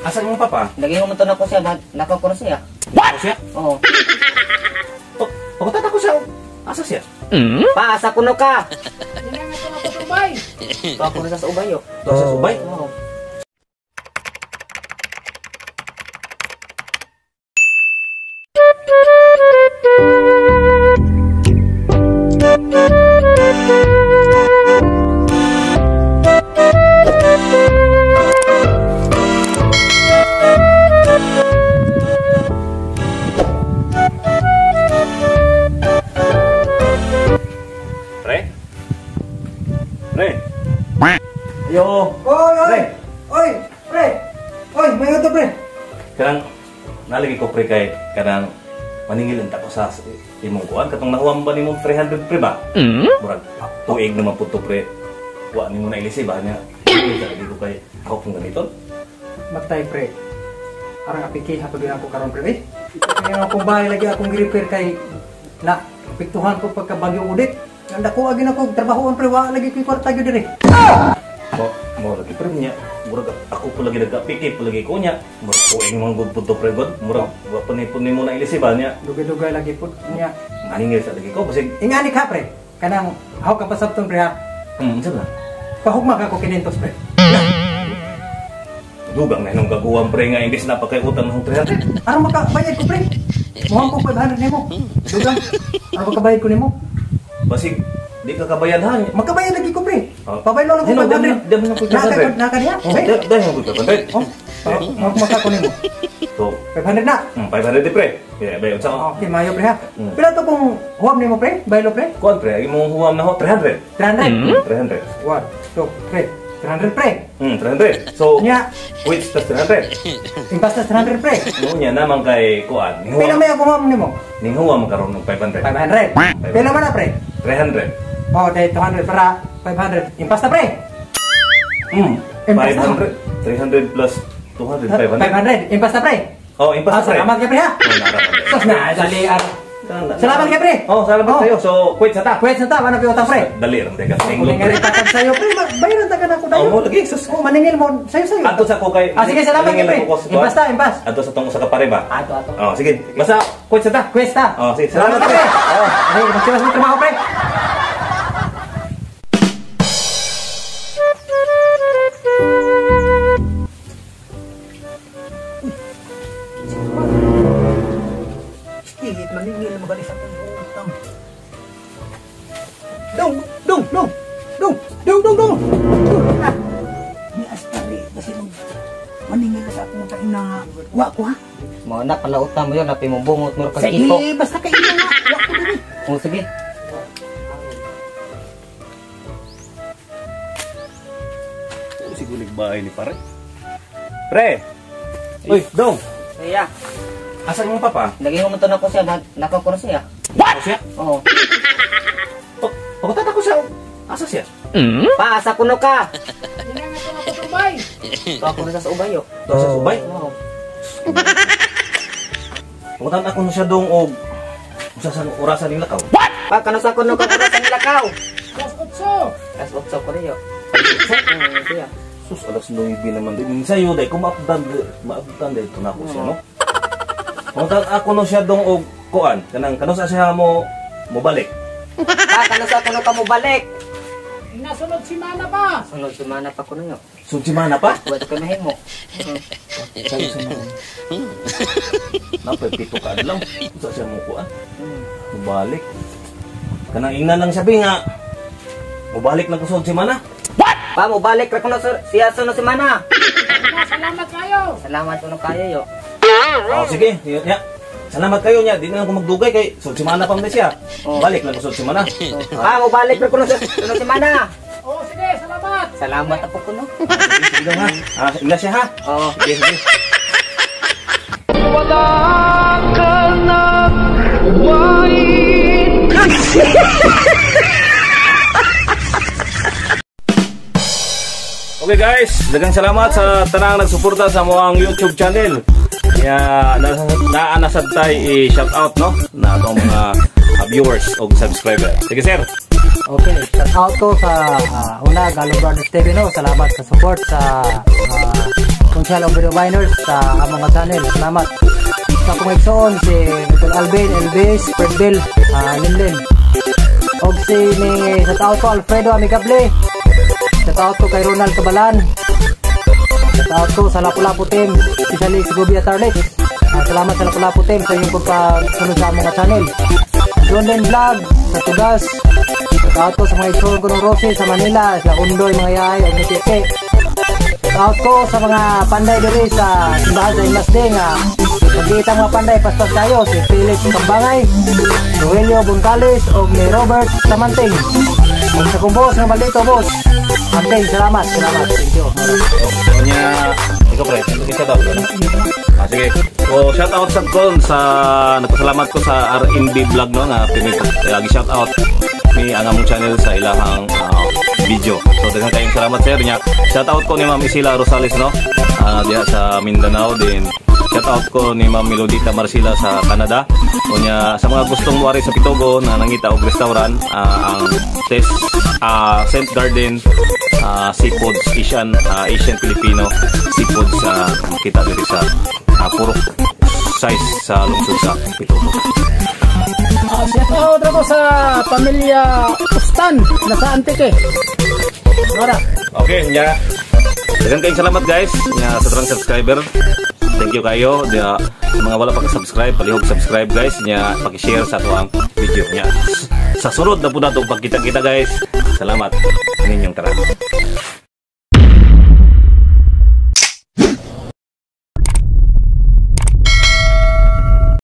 Asa imong papa? Lagi mo to na ko siya, nakaw ko na siya. What? Siya? Oo. Pagkatata ko siya. Asa siya? Pa, asa kuno ka? Dili nga to ako sa ubay. To ako na sa ubay yo. To sa ubay? Oo. Pre? Pre? Yo! Oy, oy! Pre! Oy, pre! Oy, may uto, pre! Kanang nalagi ko pre kay kanang maningil unta ko sa imong kuan katong nakuha mo ba nimong 300 pre ba? Murag tuig naman pud to pre. Wa nimo na ilisi ba niya? Lagi ko kay ako kung ganito. Matay pre. Arang apiki hapag ako karon pre. Eh. Kaya akong bahay lagi akong gi-repair kay na apektuhan ko pagka bagyo ulit. Anda ko agi na ko trabahoon pre, wa lagi koy kwarta gyud dire. Mo lagi pre niya. Murag ako po lagi nagapiki po lagi ko niya. Murag tuig man gud pud to pre god. Murag wa pa ni pud nimo na ilisi ba niya? Dugay-dugay lagi pud niya. Maningil sa lagi ko basig ingani ka pre. Kanang haw ka pasabton pre ha. Unsa ba? Pahugma ka ko 500 pre. Dugang na nung gaguwang pre nga imbes na pa kay utang ng 300. Aron makabayad ko pre. Muhang ko 500 nimo. Dugang. Aron makabayad ko nimo. Basig di ka kabayad ha. Makabayad lagi ko pre. Oh. Pabaylo lang ko 500. Dami na ko 500. Naka niya. Dami na ko 500. Oh. Pahugma ka ko nimo. So, 500 na. 500 di pre. Yeah, bayad sa Okay, mayo pre ha. Pila to kung huwam nimo pre? Baylo pre? Kuan pre, imong huwam na ho 300. 300. 300. 1 2 3. 300 pre. 300. So, nya, which tas 300? Imbasta 300 pre. Mo nya naman kay kuan. Pila may ako huwam nimo? Ning huwam karon og 500. 500. Pila man na pre? 300. Oh, dahil 200 para 500. Impasta pre. 500. 300 plus 200, 500. 500. Impasta pre. Oh, impasta pre. Salamat kay pre ha. Sos na, dali ar. Salamat kay pre. Oh, salamat kayo. So, quit sa ta. Quit sa ta, wala pa utang pre. Dali ra teka. Kuling nga rin tatag sa'yo pre, bayaran ta ka na ko dayon. Oh, lagi sus. Oh, maningil mo sayo sayo. Adto sa ko kay. Ah, sige, salamat kay pre. Impasta, impas. Adto sa tong usa ka pare ba? Ato, ato. Oh, sige. Basta quit sa ta. Quit ta. Oh, sige. Salamat pre. Oh, sige, magsiwas mo trabaho pre. Maningil magalis ang utang. Dong, dong, dong, dong, dong, dong, dong. Ni astari kasi maningil sa akong utang na wa ko ha. Mo na pala utang mo yun, napi mo bungot mo kag ito. Sige, basta kay imo nga wa ko diri. Oh, sige. Sigulig bahay ni pare. Pre. Uy, dong. Iya. Asa imong papa? Lagi mo to na ko siya, nakaw ko na siya. What? Siya? Oo. Pagkatata ko siya. Asa siya? Pa, asa kuno ka? Dili nga to ako sa ubay. To ako na sa ubay yo. To sa ubay? Oo. Pagkatata ko na siya dong og usa sa orasan ning lakaw. What? Pa, kano sa kuno ka orasan ning lakaw? Alas 8. Alas 8 ko niyo. Siya. Sus, alas 9 naman din. Sayo day kung maabdan dito na ako siya no. Pagkatata ako no siya dong og kuan kanang kanusa siya mo mobalik. Pa, kanusa kuno ka mobalik? Inasunod semana pa. Sunod semana pa kuno yo. Sunod semana pa? Buat ka mahimo. Sayo sa mga. Napay pito ka adlaw. Usa siya mo kuan. Mobalik. Kanang ingnan lang sabi nga mobalik lang ko sunod semana. What? Pa, mobalik ra kuno siya sunod semana. Salamat kayo. Salamat kuno kayo yo. Oh, sige. Ya. Salamat kayo niya. Di na lang ko magdugay kay sunod semana pa man siya. Balik lang ko sunod semana. Pa, mobalik ra kuno sunod semana. Oh, sige, salamat. Salamat apo kuno. Sige lang ha. Ah, ila siya ha. Oo. Sige, sige. Wala ka nang wine. Okay guys, daghang salamat sa tanang nagsuporta sa moang YouTube channel. Kaya naanasad tayo i-shout out no na atong mga viewers o subscriber. Sige sir. Okay, shout out ko sa una Galo Brothers TV no. Salamat sa support sa Kunsyal og Video Biners sa among nga channel. Salamat. Sa akong igsoon si Idol Alvin, Elvis, Fredbill, Linlin. Og si ni sa tao ko Alfredo Amigable. Sa tao ko kay Ronald Cabalan. Sa tao ko sa Lapu-Lapu team, especially si Gubia Tarlex. Salamat sa Lapu-Lapu team sa inyong pagpasunod sa among nga channel. John Den Vlog sa Tugas. Sa tao ko sa mga igsoon ko ng Rosie sa Manila, sa Undoy, mga yay, og Nitike. Shout ko sa mga panday diri sa simbahan sa Imasde nga pagkita mga panday paspas kayo si Felix Kambangay, Rogelio Boncales og ni Robert Samanting. Og sa kong boss nga maldito boss. Anting, salamat, salamat. Thank you. Kanya, ikaw pre, ito shout out no? Ah, sige. So, shout out sa kon sa nagpasalamat ko sa RNB Vlog, no, nga pinit lagi shout out ni ang among channel sa ilahang video. So daghan kayong salamat, sir, nya. Shout out ko ni Ma'am Isila Rosales, no? Diha sa Mindanao din. Shout out ko ni Ma'am Melodita Marcila sa Canada. Unya sa mga gustong muari sa Pitogo na nangita og restaurant, ang Tess Saint Garden Seafoods, Asian Asian Filipino Seafoods sa makita diri sa Purok size sa lungsod sa Pitogo. Shout out ako sa pamilya Ustan na sa Antique. Ora. Okay, nya. Daghan kayong salamat, guys, nya sa tanang subscriber. Thank you kayo. Nya, sa mga wala pa ka-subscribe, palihog subscribe, guys. Nya paki-share sa ato ang video. Nya sa sunod na po nato pagkita-kita, guys. Salamat ninyong tanan.